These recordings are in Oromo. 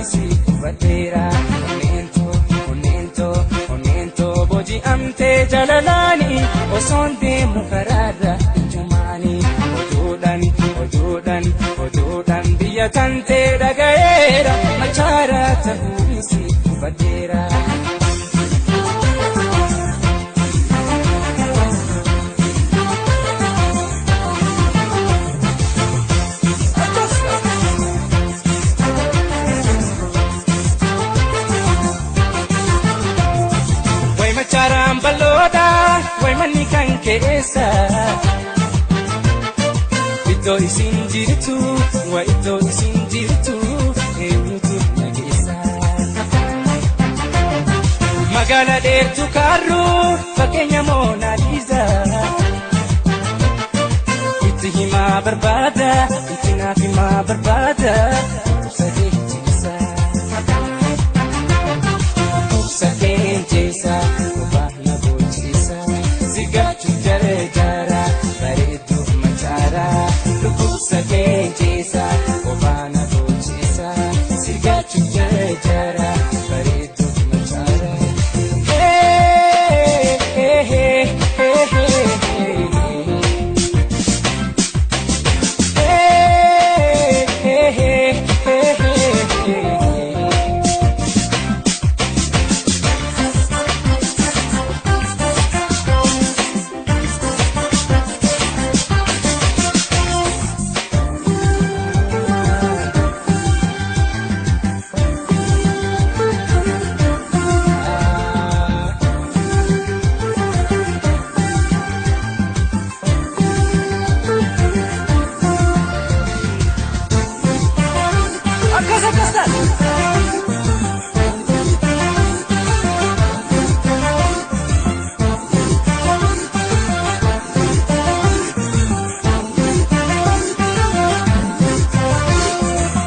isi hubadheera. Onneentoo onneentoo onneentoo booji'amtee jalalaani osoon deemu karaarra ijumaani oduudhaan oduudhaan oduudhaan biyya tantee dhaga'eera machaara ta'uu isi hubadheera. Way machaaraan bal'oodha, way manni kan keessa. Iddoo isin jirtu, way iddoo isin jirtu, eenyutu na geessa? Magaala dheertuu kaarruu, fakkeenya Moonaaliiza. Itti himaa barbaada, itti naaf himaa barbaada, ibsa kee ciisa. Obsa keenjeessa, kophaa na bochiisa, si gachuuf jara jara, bareeduuf machaara. Dhukkubsa keenjeessa, kophaa na bochiisa, si gachuuf jara jara, bareeduuf machaara. Hey, hey, hey, hey, hey, hey. Hey, hey, hey, hey, hey, hey. Akkas akkas ta'a.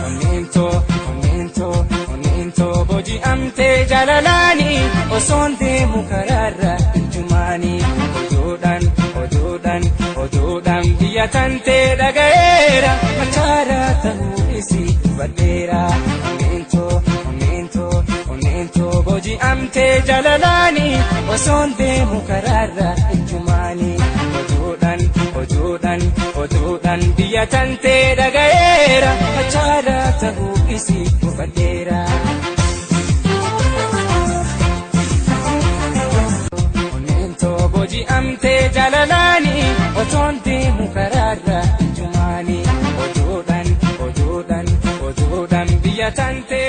Onneentoo onneentoo onneentoo booji'amtee jaalalaani osoon deemu karaarra ijumaani oduudhaan oduudhaan oduudhaan biyya tantee dhaga'eera machaara ta'uu isi hubadheera. Onneentoo onneentoo onneentoo booji'amtee jaalalaani osoon deemu karaarra ijumaani oduudhaan oduudhaan oduudhaan biyya tantee dhaga'eera machaara ta'uu isi hubadheera. Onneentoo booji'amtee jaalalaani otoon deemu karaarra ijumaani oduudhaan oduudhaan oduudhaan biyya tantee.